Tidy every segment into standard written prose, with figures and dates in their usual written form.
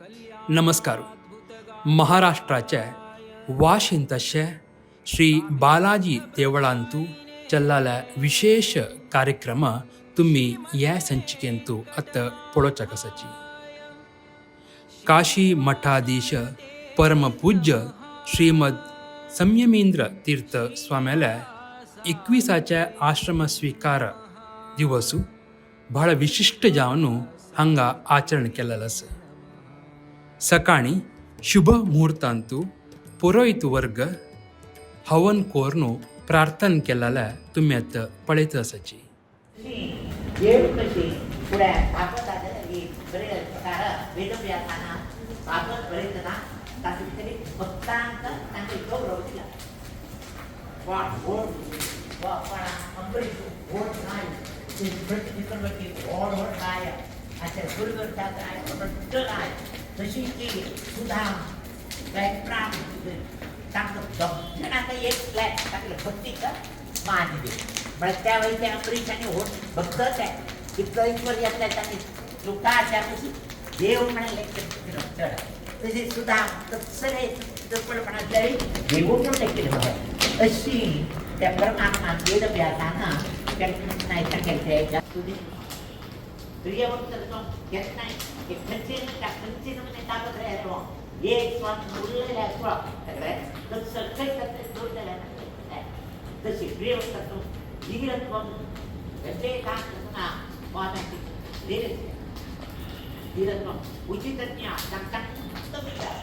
नमस्कार. महाराष्ट्राचे वाशिंतशे श्री बालाजी देवळांतू चल्लाल्या विशेष कार्यक्रम तुम्ही या संचिकेंतू आतां पळोवच्याक आसाची. काशी मठाधीश परमपूज्य श्रीमद संयमेंद्र तीर्थ स्वाम्याल्या 21च्या आश्रम स्वीकार दिवसू बहळ विशिश्ट जावन हांगा आचरण केलेलं आसा. सकाळी शुभ मुहूर्तांतू पुरोहित वर्ग हवन कोरनु प्रार्थना केलेल्या तुम्ही आतां पळयत आसाची. देव कशी फुडें भागवत ही बरे प्रकार वेदव्यासाना भागवत बरयतना तातूंत भितर भक्तांक तांकां गौरव दिला. कोण व्हड वा कोण अंबरीश व्हड गाय, चक्रवर्ती व्हड व्हड गाय, अशे गुरुग्रंथात गाय व्हड गाय, तशी ती सुदाम प्राण तांकां दोग जाणांक एक तांकां भक्तीक मान दिली. म्हळ्यार त्या वेळी ते अंबरीश आनी व्हड भक्त ते इतलो ईश्वर येतले तांणी चुका त्या कशी देव म्हणले चड तशी सुदाम तसले चपळपणातले देव म्हणून लेखिले बाबा. अशी त्या परमात्मा वेदव्यासाना केन्नाय तांगेले प्रिय भक्त तो केन्नाय खंयचे त्या खंयचे नमुने ताकद येतो एक स्वामी उरलेले आसलो सगळे तर सगळे दवरलेले. तशी प्रिय भक्त तो धीरत्वम कसले काम करतना स्वाम्याची धीर धीरत्वम उचित ज्ञान तांकां विचार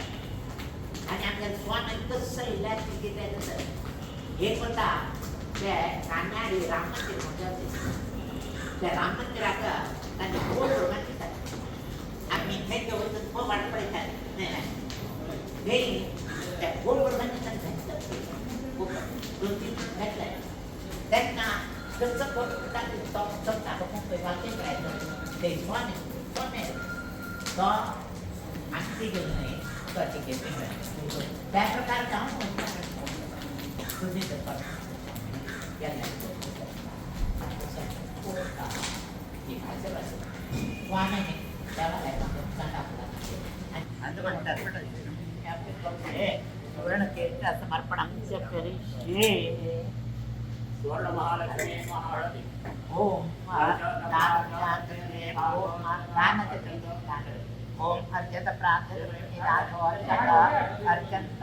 आनी आमच्या स्वामी कसं इलाज कितें तसं एक वता ते कान्यारी राम मंदिर म्हणटा त्या राम मंदिराक तांचे गोड रोमांच दितात. आमी थंय वचून खूब वाट पळयताले. थंय त्या गोड रोमांच घेतलं खूब दोन तीन घेतले तेन्ना कसं म्हणटा तो चमचा वाचें करायचो ते स्वामी स्वामी तो आमची घेवन न्हय तो टिकेट त्या प्रकार जावन तुजी गेले स्वामीने असं म्हणतात सुवर्ण केळीचं समर्पण करिष्ये. सुवर्ण महालक्ष्मी महालक्ष्मी. ओम ओम अर्चत अर्चंत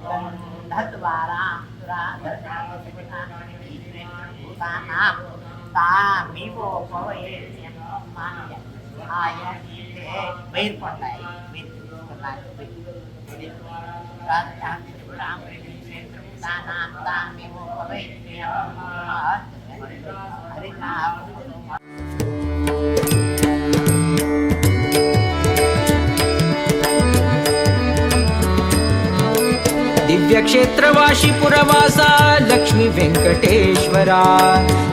ओम भूतानां तामिवो वैर पडलाय भूतानां तामिवो हरिनाम. दिव्यक्षेत्रवाशी पुरवासा लक्ष्मी वेंकटेश्वरा,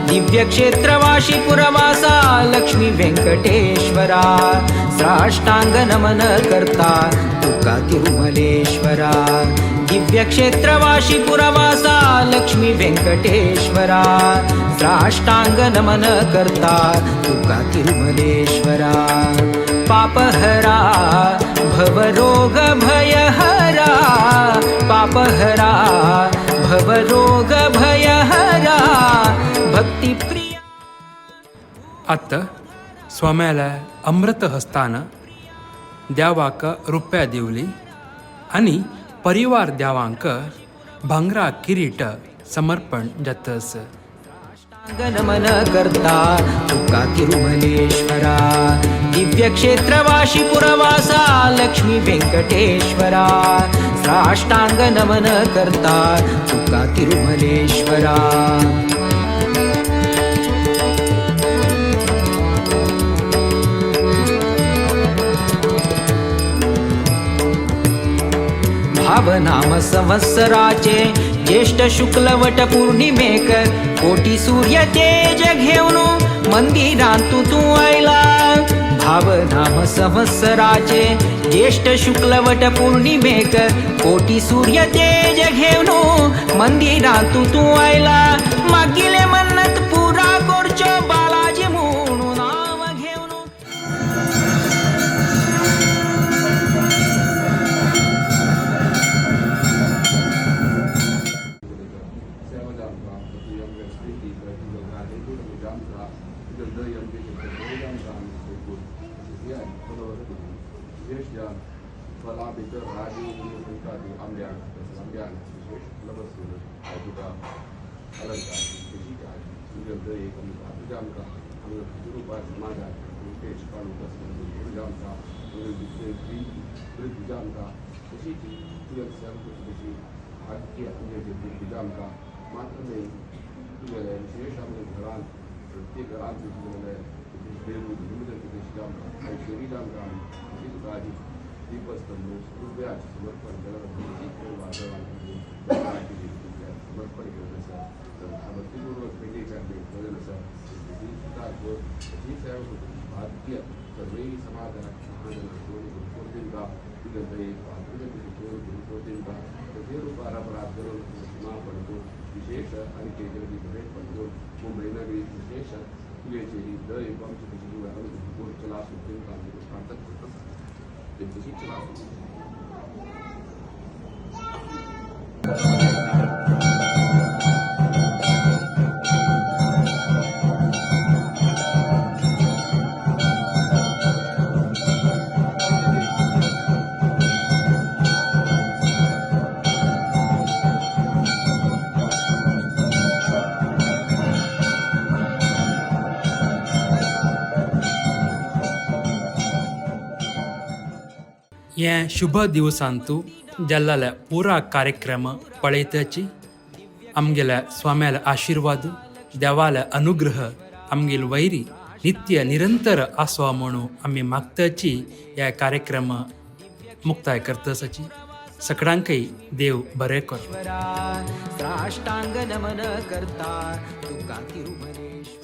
दिव्यक्षेत्रवाशी पुरवासा लक्ष्मी वेंकटेश्वरा, साष्टांग नमन करता तुका तिरुमलेश्वरा. दिव्यक्षेत्रवाशी पुरवासा लक्ष्मी वेंकटेश्वरा, साष्टांग नमन करता तुका तिरुमलेश्वरा. पापहरा भवरोग भयहरा, पापहरा भवरोग भयहरा, भक्तिप्रिया. आतां स्वाम्याल्या अमृत हस्तान देवाक रुपया दिवली आनी परिवार देवांक भांगरा किरीट समर्पण जाता आसा. नमन करता तुका तिरुमलेश्वरा, दिव्यक्षेत्रवाशी पुरवासा लक्ष्मी वेंकटेश्वरा, साष्टांग नमन करता तुका तिरुमलेश्वरा. भावनाम संवत्सराचे ज्येष्ठ शुक्ल वट पौर्णिमेक कोटी सूर्य तेज घेऊन मंदिरांतू तू आयला. भावनाम संवत्सराचे ज्येष्ठ शुक्ल वट पौर्णिमेक कोटी सूर्य तेज घेऊन मंदिरांतू तू आयला. मागिले मन्नत पुरा करचो बालाजी म्हणून नाव घेऊन. फलां भितर राजू म्हणटा ती आंब्यान आंब्यान विशेश फुलां तुका अलंकार तशी तुज्या एक तुज्या आमकां रुपार समाजाक विशेष काडून तुज्या आमकां तुज्या आमकां तशीच तुज्या तशी भाग्य तुज्या आमकां मात्र न्हय तुगेले विशेष आमच्या घरांत प्रत्येक घरांत तुगेले तशी आमकां ऐश्वरी आमकां तशी तुका दीपस्तंभ रुपयाचे समर्पण समर्पण केलें आसा भक्तीपूर्वक पेंडेच्या भजन आसा तशीच भाग्य सर्वै समाजाक तसे रुपारापराध करून क्षमापण करून विशेष आनी केजरी भेटपण करून मुंबई नगरी विशेष तुगेची दय आमची तशी चला सुद्धा प्रार्थना करता तशी चला. हे शुभ दिवसांतु जल्लाले पुरा कार्यक्रम पळयताची आमगेल्या स्वाम्याले आशीर्वाद देवाले अनुग्रह आमगेल वैरी नित्य निरंतर आसवा म्हणून आमी मागताची ह्या कार्यक्रम मुक्ताय करताची. सगळ्यांकय देव बरें कर. साष्टांग नमन करता तुका तिरुमलेश्वरा.